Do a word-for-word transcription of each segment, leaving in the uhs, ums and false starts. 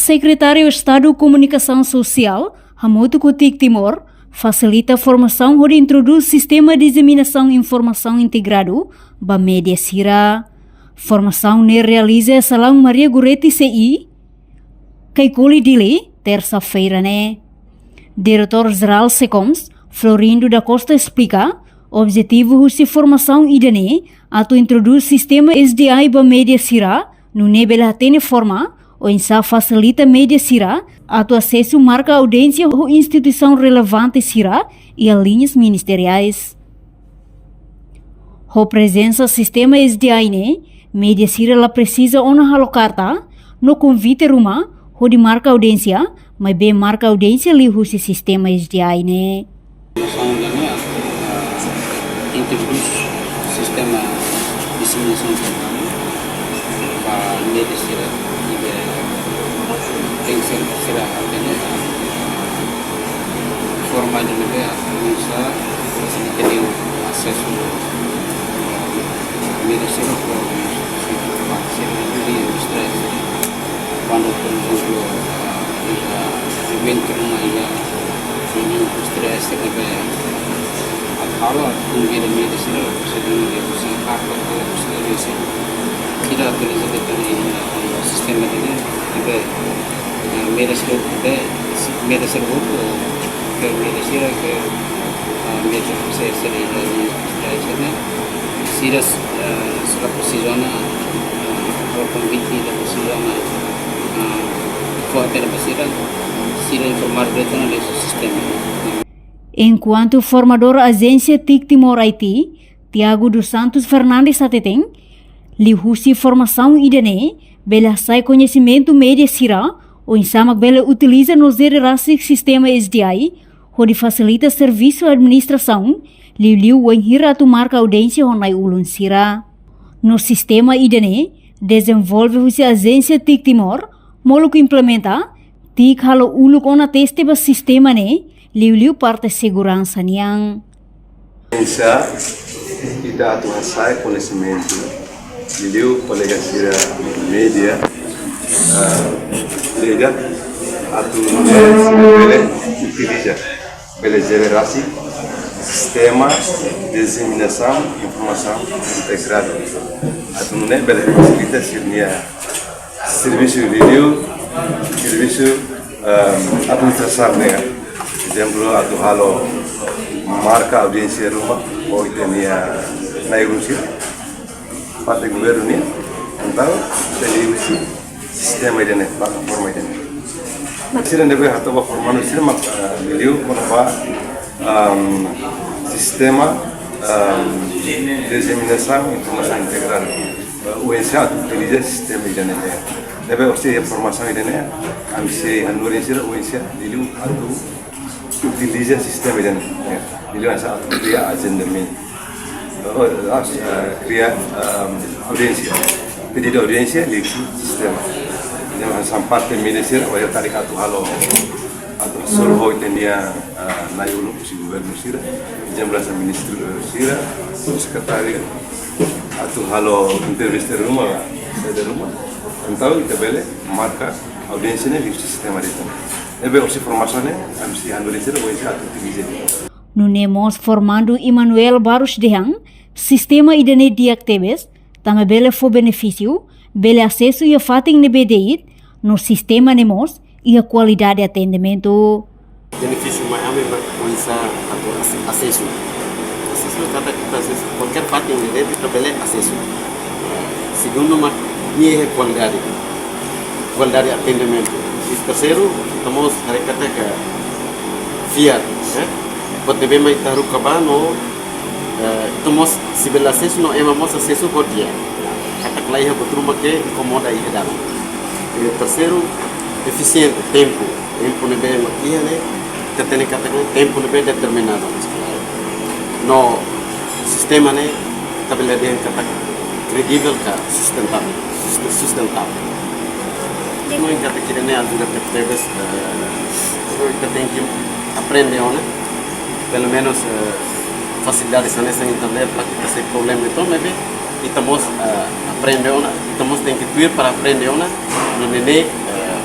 Sekretáriu Estadu Komunikasaun Sosiál hamutuk ho TIC Timor fasilita formasaun hodi introdús sistema diseminasaun informasaun integradu ba média sira. Formasaun ne'e realiza iha Salaun Maria Goretti C I, Caicoli, Dili, tersa-feira ne'e. Diretór Jerál SECOMS, Florindo da Costa esplika, objetivu husi formasaun ida-ne'e atu introdús sistema S D I ba média sira, nune'e bele hatene forma oinsá fasilita média sira atu asesu marka audiénsia ho instituisaun relevante sira iha liñas ministeriais. Ho prezensa sistema S D I ne'e, média sira la presiza ona halo karta no konvite ruma hodi marka audiénsia, maibé marka audiénsia liuhusi sistema S D I ne'e. Formasaun ida-ne'e, ah, introdús sistema diseminasaun ba média sira, ida tenke ser sira hatene, ah, forma ida ne'ebé oinsá fasilita asesu, ah, média sira ho sira di indústria. Kuandu, por ezemplu, ah, iha eventu ruma iha, iha indústria ne'ebé atu halo, atu konvida média sira, presiza de um, de um, sim, karta, atu presiza de sim. Ita atualiza de'it iha, iha sistema ida-ne'e, ne'ebé, eh, média sira, ne'ebé, média sira hotu, ke média sira, ke, ah, média sira, sira iha, iha, sira, eh, sira presiza ona, eh, por konvite, sira presiza ona, eh, fó hatene ba sira, sira informa de'it ona liuhusi sistema. Enkuantu formadór ajénsia TIC Timor I T, Tiago dos Santos Fernandes hateten, liuhusi formasaun ida-ne'e, bele hasai koñesimentu média sira, oinsá mak bele utiliza no jere rasik sistema S D I, hodi fasilita servisu administrasaun, liuliu wainhira atu marka audiénsia ho na'i-ulun sira. No sistema ida-ne'e, dezenvolve husi ajénsia TIC Timor, molok implementa, TIC halo uluk ona teste ba sistema ne'e, liuliu parte seguransa nian. Oinsá ita atu hasai koñesimentu, liuliu kolega sira média, ah, kolega atu bele utiliza, bele jere rasik sistema diseminasaun informasaun integradu. Atu nune'e bele fasilita sira-nia servisu, liuliu servisu, ehm, administrasaun ne'e. Ezemplu, atu halo marka audiénsia ruma, ou ita-nia na'i-ulun sira, parte governu nian, entaun, ita liuhusi sistema ida-ne'e, plataforma ida-ne'e. Sira ne'ebé hatoba formandu sira mak, eh, liuliu kona-ba, ehm, sistema, ehm, diseminasaun informasaun integradu. Eh, oinsá atu utiliza sistema ida-ne'e. Ne'ebé orsida formasaun ida-ne'e, ami sei hanorin sira oinsá liuliu atu utiliza sistema ida-ne'e. Ya, liuliu oinsá atu kria agendamentu. Oh, ah, eh, kria, ehm, audiénsia. Pedidu audiénsia liuhusi sistema. Entaun, hanesan parte média sira, oinsá atu halo, atu hasoru ho ita-nia, eh, na'i-ulun husi governu sira, ezemplu hanesan ministru sira, sekretáriu, atu halo entrevista ruma, saida ruma. Entaun, ita bele marka audiénsia ne'e liuhusi sistema ida-ne'e. Ne'ebé orsida formasaun ne'e, ami sei hanorin sira oinsá atu utiliza. Nune'e mós formandu Emmanuel Barros dehan, sistema ida-ne'e di'ak tebes, tanba bele fó benefísiu, bele asesu iha fatin ne'ebé de'it, no sistema ne'e mós iha kualidade atendimentu. Benefísiu mai ami mak oinsá atu ase-, asesu. Asesu katak ita asesu kualkér fatin ne'ebé de'it ita bele asesu. Segundu mak nia iha kualidade. Kualidade atendimentu. I terseiru, ita mós haree katak fiar, eh? Buat ne'ebé mak ita haruka ba no, eh, ita mós sei bele asesu no ema mós asesu ho di'ak. Katak la iha buat ruma ke inkomoda iha dalan. I terseiru, efisiente, tempu. Tempu ne'ebé mak iha ne'e, ita hatene katak tempu ne'ebé determinadu. No sistema ne'e, ita bele dehan katak kredivel ka sustentável, susten-, sustentável. No enkuantu ida-ne'e ajuda tebes, eh, ita tenke aprende ona, pelumenus, eh, fasilidade hanesan internet, para ita sei problema. Entaun, ne'ebé, ita mós, eh, aprende ona, ita mós tenke tuir para aprende ona, nune'e, eh,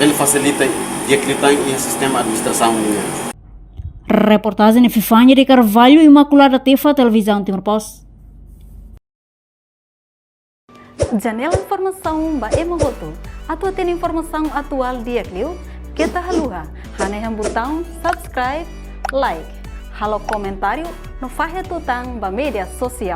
Ele fasilita di'ak liután iha sistema administrasaun nian. Reportajen Epifania de Carvalho, Imaculada Tefa, Televizaun Timor Post. Janela informasaun ba ema hotu. Atu hatene informasaun atuál di'ak liu, keta haluha hanehan butaun subscribe, like, halo komentáriu no fahe tutan ba média sosiál.